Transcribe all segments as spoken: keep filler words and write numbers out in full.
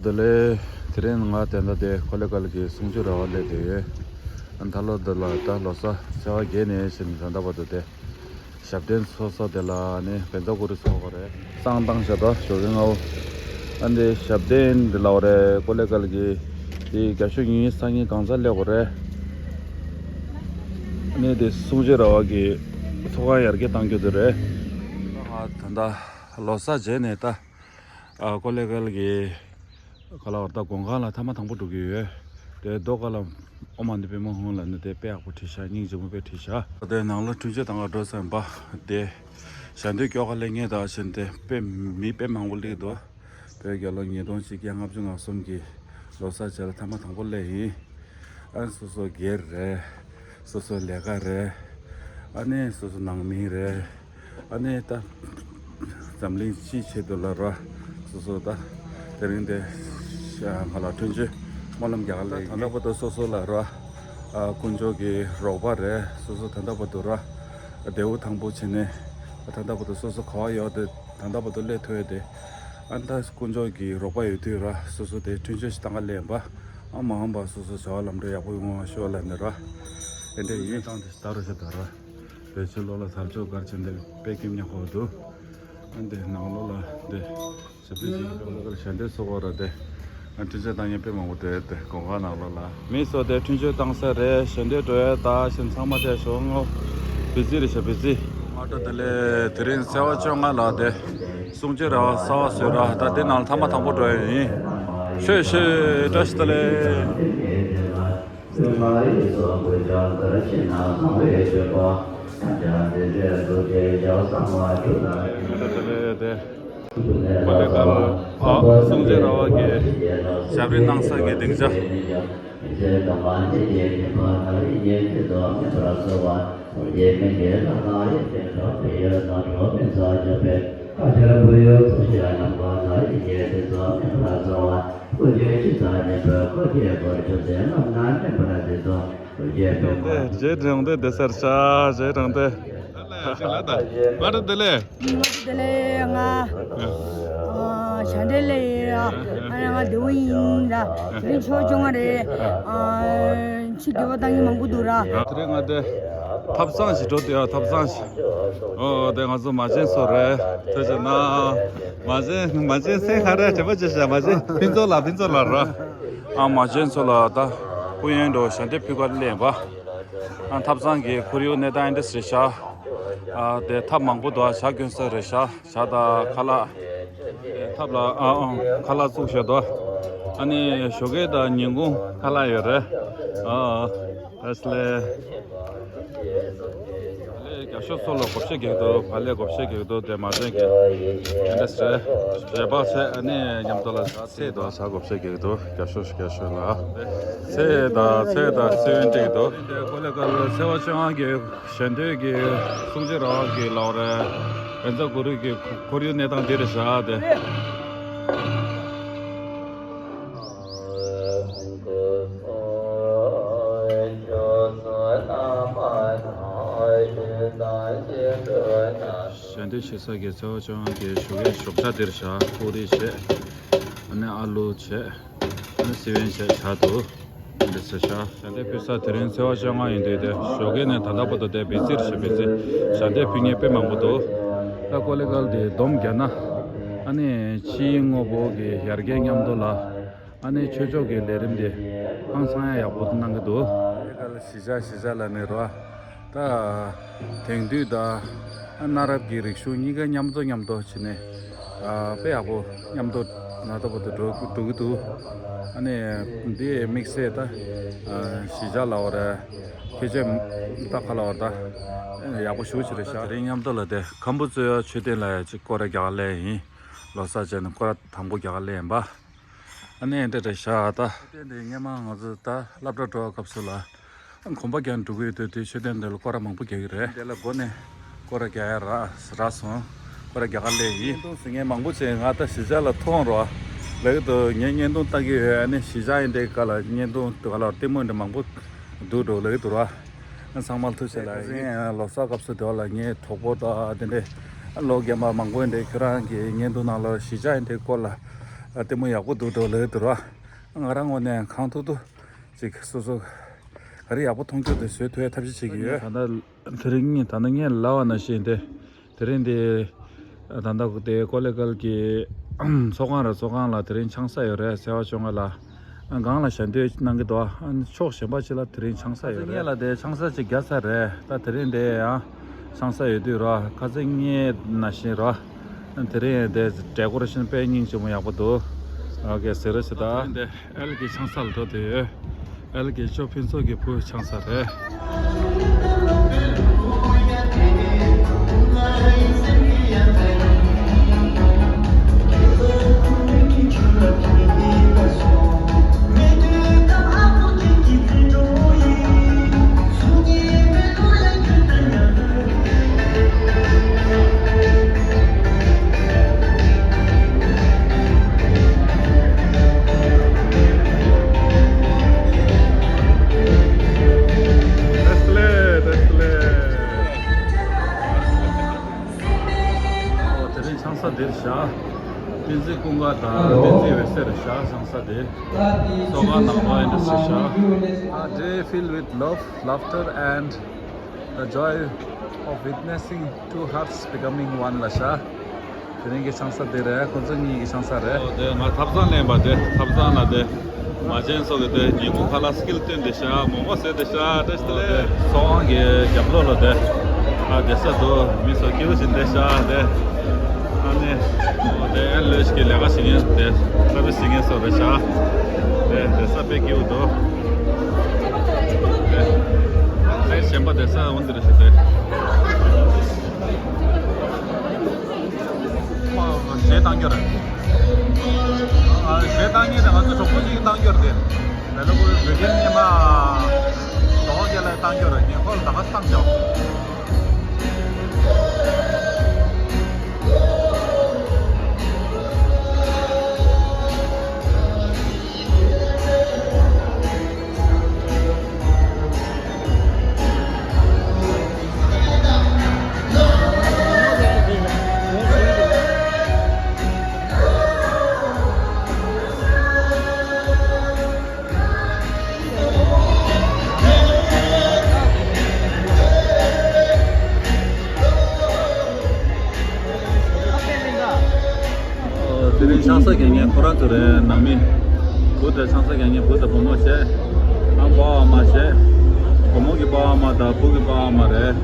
དེ་ལས་དེ་རིང་ང་དེ་འདྲ་དེ་ཀོ་ལེ་གལ་གྱི་གསུང་ཆོས་ར་བ་སླེབས་བསྡད་ཡོད། ཨ་ད་ལོ་འདི་ལ་ད་ལོ་གསར་ཚེས་པ་བརྒྱད་ནས་བྱས་ནས་ད་ལྟ་བར་དུ་དེ་ཞབས་བརྟན་ཚོགས་ས་དེ་ལ་ནི་བཛྲ་གུ་རུ་ཚོགས་པ་རེད། བསང་བཏང་བཞག་ད་ཞོགས་ཀས་སྔ་པོ། ཨ་འདི་ཞབས་བརྟན་འདི་ལ་བ་རེད། ཀོ་ལེ་གལ་གྱི་དེ་རྒྱ་ཤོག་ཉིན་སང་ཉིན་གང་ཚ་སླེབས་དགོས་རེད། ཨ་ནི་དེ་གསུང་ཆོས་ར་བ་གི་ཚོགས་ཁང་ཡར་རྒྱས་གཏང་རྒྱུ་དེ་རེད། ད་ལྟ་ལོ་གསར་རྗེས་ནས་ད། ཨ་ཀོ་ལེ་གལ་གྱི་ག་ལ་བར་ད་དགོན་ཁང་ལ་ཐེངས་མ་དང་པོ་འགྲོ་གི་ཡོད། དེ་རྡོ་ཀ་ལ་ཨོཾ་མ་ཎི་པདྨེ་ཧཱུྃ་ལ་ནི་དེ་དཔེ་ཡག་པོ་བྲིས་ཤག་སྙིང་རྗེ་མོ་དཔེ་བྲིས་ཤག་དེ་ནང་ལ་འཕྲིན་བཅོལ་གཏང་ག་འགྲོ་ཙམ་པ་དེ་ཞལ་འདོན་སྐྱོར་ག་སླེབས་མཁན་དང་བྱས་ནས་དེ་དཔེ་མི་དཔེ་མང་པོ་སླེབས་འདུག་བོད་རྒྱལ་ལོ་ཉིས་སྟོང་ཆིག་བརྒྱ་ལྔ་བཅུ་ང་གསུམ་གྱི་ལོ་གསར་རྗེས་ལ་ཐེངས་མ་དང་པོ་སླེབས་ཡིན། ཨ་ནི་སོ་སོ་སྒེར་རེད། སོ་སོ་ལས་ཀ་རེད། ཨ་ནི་སོ་སོ་ནང་མི་རེད། ཨ་ནི་ད་འཛམ་གླིང་སྤྱིའི་ཆེད་དུ་ལ་ར་སོ་སོ་ད་དེ་རིང་དེ་ང་ལ་འཕྲིན་བཅོལ་སྨོན་ལམ་རྒྱག་ལེ་ད་ལྟ་བར་དུ་སོ་སོ་ལ་ར་དཀོན་མཆོག་གི་རོགས་པ་རེད། སོ་སོ་ད་ལྟ་བར་དུ་ར་བདེ་པོ་ཐང་པོ་བྱས་ནས་ད་ལྟ་བར་དུ་སོ་སོ་ག་བ་ཡོད་དེ་ད་ལྟ་བར་དུ་སླེབས་ཐུབ་ཡོད་དེ། ཨ་ནི་ད་དཀོན་མཆོག་གི་རོགས་པ་ཡོད་དུས་ར་སོ་སོ་དེ་འཕྲིན་བཅོལ་ཞིག་བཏང་ག་སླེབས་པ། ཨ་མ་འོངས་པ་སོ་སོ་བྱ་བ་ལམ་འགྲོ་ཡག་པོ་ཡོང་བ་ཤོག་ལབ་ནས་ར། དེ་འདྲ་ཡིན། བཏང་དེ་ད་རུ་ཞིག་ད་ར། བོད་ཕྱི་ལོགས་ལ་ཟབ་ཆོས་སྒར་ཆེན་འདི་དཔེ་སྐྱིད་ཉག་ཁོག་འདུག་ཨ་འདི་ནང་ལོགས་ལ་འདི་ཞབས་ཏི་ཞིག་ཀོ་ལེ་གལ་ཞལ་འདོན་ཚོགས་པ་ར་དེ། ཨ་འཕྲིན་བཅོལ་བཏང་མཁན་དཔེ་མང་པོ་འདུག་དེ་དགོན་ཁང་ནང་ལོགས་ལ། མི་ཚོ་དེ་འཕྲིན་བཅོལ་བཏང་ས་རེད། ཞལ་འདོན་འགྲོ་ཡས་ད་ཞིང་ཚང་མ་དེ་ཞོགས་ངོ་བི་ཛི་རེད་ཤག་བི་ཛི། སྔ་དྲོ་བདེ་ལེགས། དེ་རིང་ཚེས་པ་བཅོ་ལྔ་ལ་དེ་གསུང་ཆོས་ར་བ་གསར་པ་བཟོས་ར་ད་དེ་ནང་ལ་ཐེངས་མ་དང་པོ་འགྲོ་ཡས་ཡིན། ཤོད་ཤོད་བཀྲ་ཤིས་བདེ་ལེགས། ཀོ་ལེ་གལ་ཨ་གསུང་ཆོས་ར་བ་གི་ཞབས་རིམ་གནང་ས་གི་སྡིངས་ཆ། རྗེས་དྲང་དེ་བསྡད་ས་རེད་ཤག་རྗེས་དྲང་དེ། མ་རེད་དེ་ལས། མ་རེད་དེ་ལས་ང་། ཞལ་འདོན་ལས་ཡིན་ཨ། ང་བདེ་པོ་ཡིན་ད། དེ་རིང་ཕྱོགས་བཅོ་ལྔ་རེད། ཨ། ཕྱི་དགེ་བ་བཏང་མཁན་མང་པོ་འདུག་ར། དེ་རིང་ང་དེ་ཐབ་ཚང་ཞིག་འགྲོ་དེ་ཡ་ཐབ་ཚང་ཞིག་ཨོ་དེ་ང་ཚོ་མ་བྱན་ཚོ་རེད། ཐུགས་རྗེ་གནང་། མ་བྱན་མ་བྱན་སེང་ཁ་རེད་དྲན་པ་བྱེད་ཤག་མ་བྱན་ཕུན་ཚོགས་ལ་ཕུན་ཚོགས་ལ་ར། ཨ་མ་བྱན་ཚོ་ལ་ད་སྐུ་ཡོན་འགྲོ་ཞལ་འདེབས་ཕུལ་ག་སླེབས་པ། ཨ་ཐབ་ཚང་གི་ཁོར་ཡུག་གནས་སྟངས་འདི་འདྲ་རེད་ཤག་ཨ་དེ་ཐབ་མང་པོ་འདུག་ཨ་ཇ་གྱོན་ས་རེད་ཤག་ཇ་དང་ཁ་ལག་ཐབ་ལ་ཨ་ཨ་ཁ་ལག་བཙུགས་བཞག་འདུག་ཨ་ནི་ཞོགས་ཀས་དང་ཉིན་གུང་ཁ་ལག་ཡོད་རེད། ཨ་ཨ་ཨ་སླེ། ལས་རྒྱ་ཤོག་སོགས་ལ་བགོ་བཤའ་རྒྱག་འདུག་བག་ལས་བགོ་བཤའ་རྒྱག་འདུག་དེ་མ་བྱན་གྱི་ཨེ་འདྲ་རེད། རེ་བག་བྱས་ཨ་ནི་མཉམ་དུ་ལ་ཚེ་དང་ཇ་བགོ་བཤའ་རྒྱག་འདུག་རྒྱ་ཤོག་རྒྱ་ཤོག་ལ་ཚེ་དང་ཚེ་དང་ཚེ་ཡོན་སྤྲད་འདུག་དེ་ཀོ་ལེ་གལ་ཚེས་པ་བཅོ་ལྔ་གི་ཞལ་འདོན་གྱི་གསུང་ཆོས་ར་བ་གི་ལའོ་རེད། བཛྲ་གུ་རུ་གི་ཁོར་ཡུག་གནས་སྟངས་འདི་རེད་ཤག་དེ། ཞལ་འདོན་བྱེད་ས་གི་ཚེས་པ་བཅོ་ལྔ་གི་ཞོགས་ཀའི་ཞོགས་ཇ་འདིར་བཞག་ཕུག་རེ་བྱས། ཨ་ནི་ཨ་ལུ་བྱས། ཨ་ནི་སི་ཝན་བྱས་ཇ་འདུག་འདི་ཚོ་བཞག་ཞལ་འདེབས་ཕུལ་ས་དེ་རིང་ཚེས་པ་བཅོ་ལྔ་ཡིན་དུས་དེ་ཞོགས་ཀས་ནས་ད་ལྟ་བར་དུ་དེ་བི་ཛི་རེད་ཤག་བི་ཛི། ཞལ་འདེབས་ཕུལ་མཁན་དཔེ་མང་པོ་འདུག་ད་ཀོ་ལེ་གལ་དེ་སྡོམ་རྒྱག་ན། ཨ་ནི་ཕྱིའི་དངོས་པོ་གི་ཡར་རྒྱས་མཉམ་དུ་ལ། ཨ་ནི་ཆོས་ཕྱོགས་ཀྱི་ལས་རིམ་དེ་ཧང་སང་ཡ་ཡག་པོ་གནང་གི་འདུག་ཨ་ནི་གཞིས་ཆགས་གཞིས་ཆགས་ལ་ནི་རོ། ད་དེང་དུས་དང་གནའ་རབས་ཀྱི་རིག་གཞུང་གཉིས་ཀ་མཉམ་དུ་མཉམ་དུ་བྱས་ནས་དཔེ་ཡག་པོ་མཉམ་དུ་ན་ད་བར་དུ་འགྲོ་འགྲོ་གི་འདུག་ཨ་ནི་འདི་དམིགས་བསལ་ད་གཞིས་ཆགས་ལ་འོ་རེད་ཁྱེད་ཆོས་ད་ག་ལ་འོ་ད་ཡག་པོ་ཞེ་པོ་ཅིག་རེད་ཤག་དེ་རིང་མཉམ་དུ་ལ་དེ་ཁམ་བུ་ཙི་ཡ་མཆོད་རྟེན་ལ་ཡ་ཅིག་སྐོར་ར་རྒྱག་ག་སླེབས་ཡིན། ལོ་གསར་བྱས་ནས་སྐོར་ར་དང་པོ་རྒྱག་ག་སླེབས་ཡིན་པ། ཨ་ནི་འདི་འདྲ་བཞག་ད། མཆོད་རྟེན་འདི་སྔས་མ་ང་ཚོ་ད་སློབ་གྲྭ་འགྲོ་བའི་སྐབས་སུ་ལ་གོམ་པ་རྒྱག་འགྲོ་གི་ཡོད་དུས་དེ་མཆོད་རྟེན་འདི་ལ་སྐོར་ར་མང་པོ་རྒྱག་གི་རེད། འདི་ལ་སྒོ་ནས་སྐོར་ར་རྒྱག་ཡ་རག་རག་སོང་། སྐོར་ར་རྒྱག་ག་སླེབས་ཡིན། བརྙན་ཐུང་གཟིགས་མཁན་མང་པོ་ཅིག་ང་ད་གཞིས་ཆགས་ལ་མཐོང་རོགས་ལབ་ཀྱི་འདུག་ངས་བརྙན་ཐུང་ལྟ་གི་ཡོད། ཨ་ནི་གཞིས་ཆགས་ཡིན་དེ་ག་ལ་བརྙན་ཐུང་དེ་ག་ལ་ལྟད་མོ་འདྲ་མང་པོ་འདུག་འགྲོ་ལབ་ཀྱི་འདུག་ར། ཚང་མ་ལ་ཐུགས་རྗེ་ཆེ་ལ་ཡིན། ལོ་གསར་སྐབས་སུ་དེ་བ་ལ་ངའི་གྲོགས་པོ་དང་དེ་འདྲས་ལོ་རྒན་པ་མང་པོ་ཡིན་དེ་ཁྱོད་རང་གི་བརྙན་ཐུང་ནང་ལ་གཞིས་ཆགས་ཡིན་དེ་སྐོར་ལ་ ལྟད་མོ་ཡག་པོ་འདུག་འགྲོ་ལེ་འདུག་ར། ང་རང་ངོས་ནས་གང་ཐུབ་ཐུབ་ཅིག་སོ་སོ་ག་རེ་ཡག་པོ་མཐོང་རྒྱུ་དེ་བཟོས་ཐུབ་ཡ་ཐབས་ཤེས་བྱེད་ཀྱི་ཡོད། ད་ལྟ་དེ་རིང་ད་ལྟ་ངས་ལབ་པ་ནང་བཞིན་དེ། དེ་རིང་དེ་ད་ལྟ་དེ་ཀོ་ལེ་གལ་གྱི་ཚོགས་ཁང་ར་ཚོགས་ཁང་ལ་དེ་རིང་ཆང་ས་ཡོད་རེད། ཟེར་བ་བྱུང་ང་ལ་སྒང་ལ་ཞལ་འདོན་གནང་གི་འདུག་ཕྱོགས་གཞན་པ་ཅིག་ལ་དེ་རིང་ཆང་ས་ཡོད་རེད། ངས་ལ་དེ་ཆང་ས་ཅིག་རྒྱག་ཚར་རེད། ད་དེ་རིང་དེ་ཡང་ཆང་ས་ཡོད་དུས་ར་ཁ་སང་ངས་ནང་བཞིན་ར། དེ་རིང་དེ་ཌེ་ཀོ་རེ་ཤན་དཔེ་སྙིང་རྗེ་མོ་ཡག་པོ་འདུག་ཨོ་ཀེ་ཟེར་རོ་ཞེ་ད། དེ་རིང་དེ་ཨེལ་གྱི་ཆང་ས་ལ་འགྲོ་དེ་ཡོད། ཨེལ་གྱི་ཅོ་ཕུན་ཚོགས་ཀྱི་བུ་ཆང་ས་རེད། བདེ་ལེགས། བདེ་ལེགས། ཨོ་དེ་རིང་ཆང་ས་འདིར་བཞག་བསྟན་འཛིན་ཀུན་དགའ་དང་བསྟན་འཛིན་འོད་ཟེར་བཞག་ཆང་ས་དེ། སོ་ཁ་ནང་པ་ཨིན་ཌ་སི་ཊི་རི་བཞག A day filled with love, laughter and the joy of witnessing two hearts becoming one ལ་བཞག་དེ་རིང་གི་ཆང་ས་དེ་རེད། ཁོ་ཚོ་གཉིས་ཀྱི་ཆང་ས་རེད། ཨོ་དེ་ང་ཐབ་ཚང་ལེན་པ་དེ་ཐབ་ཚང་ལ་དེ་མ་བྱན་སོགས་ཀྱི་དེ་ཉིན་གུང་ཁ་ལག་སི་ཀིལ་སྟོན་དེ་ཤ་མོག་མོག་ཟེར་དེ་ཤ་བཀྲ་ཤིས་བདེ་ལེགས། ཚོགས་དབང་གི་རྒྱབ་ལོགས་ལ་དེ་ཨ་བསྡད་ས་འདུག་མི་ཚོ་སྐྱིད་པོ་ཞིག་བསྡད་ཤ་དེ་ཨ་ནི་ཨོ་དེ་ཨེ་ལོས་ཀྱི་ལས་ཀ་བྱེད་མཁན་དེ་སར་བིས་བྱེད་མཁན་སོགས་རེད་ཤ་དེ་བསྡད་ས་དཔེ་སྐྱིད་པོ་འདུག་དེ་ཨེ་གཞན་པ་བསྡད་ས་འོན་དེ་རེད་ཤ་དེ། གཞས་བཏང་རྒྱུ་རེད། ཨ། གཞས་བཏང་མཁན་དེ་ང་ཚོ་གྲོགས་པོ་གཅིག་གིས་བཏང་རྒྱུ་རེད་དེ། དེ་ལ་ཁོས་བོད་ཁྱིམ་ཉི་མ་རྡོ་སྐས་ལ་བཏང་རྒྱུ་རེད། ཉེ་འཁོར་ད་ག་བཏང་ཆོག་དེ་རིང་ཆང་ས་རྒྱག་མཁན་ཁོ་རང་ཚོ་རེད། ནང་མི་བུ་དང་ཆང་ས་རྒྱག་མཁན་བུ་དང་བུ་མོ་བྱས། ཨ་མ་ཕ་མ་མ་བྱས། བུ་མོ་གི་ཕ་མ་དང་བུ་གི་ཕ་མ་རེད།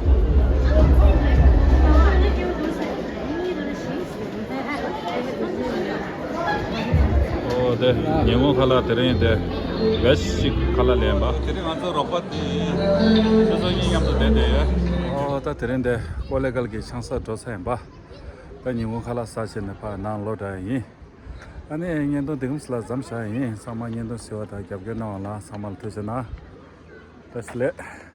ཨོ་དེ་ཉིན་གུང་ཁ་ལག་དེ་རིང་དེ་བེ་ཇི་ཅིག་ཁ་ལག་ལེན་པ། དེ་རིང་ང་ཚོ་རོགས་པ་དེ་ཁྱོད་ཚོ་གཉིས་མཉམ་དུ་བསྡད་བསྡད་ཡོད། ཨོ་ད་དེ་རིང་དེ་ཀོ་ལེ་གལ་གྱི་ཆང་ས་འགྲོ་ས་ཡིན་པ། ད་ཉིན་གུང་ཁ་ལག་ཟ་བྱས་ནས་ཕར་ནང་ལོག་འགྲོ་ཡ་ཡིན། ཨ་ནི་བརྙན་ཐུང་འདི་གམ་སི་ལ་མཚམས་བཞག་ཡིན། ཚང་མ་བརྙན་ཐུང་གཟིགས་པ་དང་རྒྱབ་སྐྱོར་གནང་བ་ལ་ཚང་མ་ལ་ཐུགས་རྗེ་གནང་། བཀྲ་ཤིས་བདེ་ལེགས།